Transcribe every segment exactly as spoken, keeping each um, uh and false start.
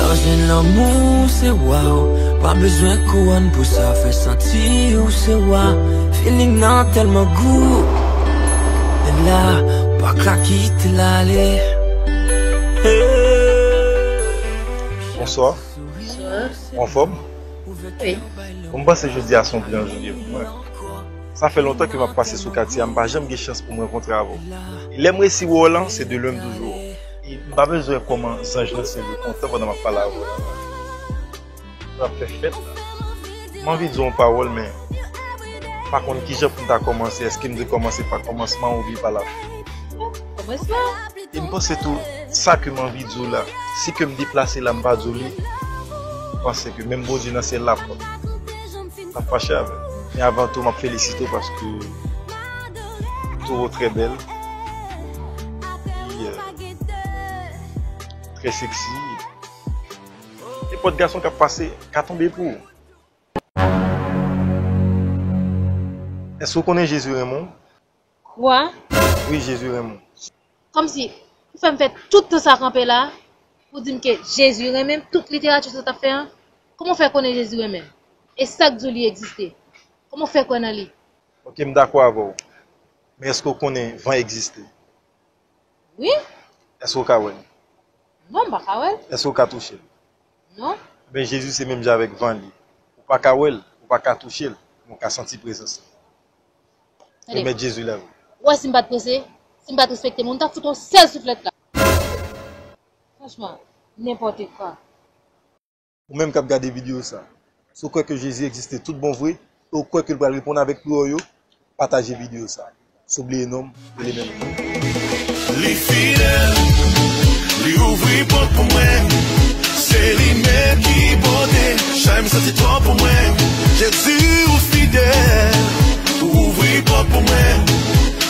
Anj lanmou se wa w, pa bezwen kouwòn pou sa, fè santi w se wa. Feeling nan tèlman gou, men la, pa ka kite l ale. Hey. Bonswa. Bonswa. Ou anfòm? Wi. Bon, m panse jodi a se yon gran jounen pou mwen. Sa fè lontan ke m ap pase sou katye a, m pa janm gen chans pou m rankontre avè w. E lè m resi wè w lan, se de lwen m toujou wè w. E m pa bezwen kòman zanj lan se lè kontan pandan m ap pale avè w lan. Sa ap fè fèt la. M anvi di w yon pawòl, men m pa konn kijan pou m ta kòmanse. Èske m dwe kòmanse pa kòmansman oubyen pa lafen? Kòmansman. E m panse tou, sa ke m anvi di w la, si ke m deplase la, m pa di w li, m panse ke menm Bondye nan syèl la p ap, p ap fache avè m. Men avan tou, m ap felisite w paske w twò trè bèl, e, trè seksi. Nenpòt gason k ap pase ka tonbe pou ou. Èske w konnen Jezi renmen w? Kwa? Wi, Jezi renmen w. Kòmsi, ou fè m fè tout tan sa kanpe la, pou di m ke Jezi renmen m, tout literati sa w t ap fè an? Kòman w fè konnen Jezi renmen m? E sa k di w li egziste? Kòman w fè kwè nan li? Ok, m dakò avè w. Men èske w konnen van egziste? Wi. Èske w ka wè l? Non, m pa ka wè l. Èske w ka touche l? Non. Ebyen, Jezi se menm jan avèk van li. Ou pa ka wè l, ou pa ka touche l, men w ka santi prezans li. Tande. Remèt Jezi lavi w. Ou wè si m pa t prese, si m pa t respekte moun, m t ap fout yon sèl souflèt la. Franchman, nenpòt kwa. Ou menm k ap gade videyo sa, si w kwè ke Jezi egziste tout bon vre, e w kwè ke l pral reponn avèk priyè w yo, pataje videyo sa. San bliye non m, rele menm non m. Li fidèl, li ouvri pòt pou mwen. Se li menm ki pote chay m santi twò pou mwen. Jezi, ou fidèl, ou ouvri pòt pou mwen.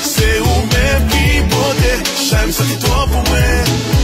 Se ou menm ki pote chay m santi twò pou mwen.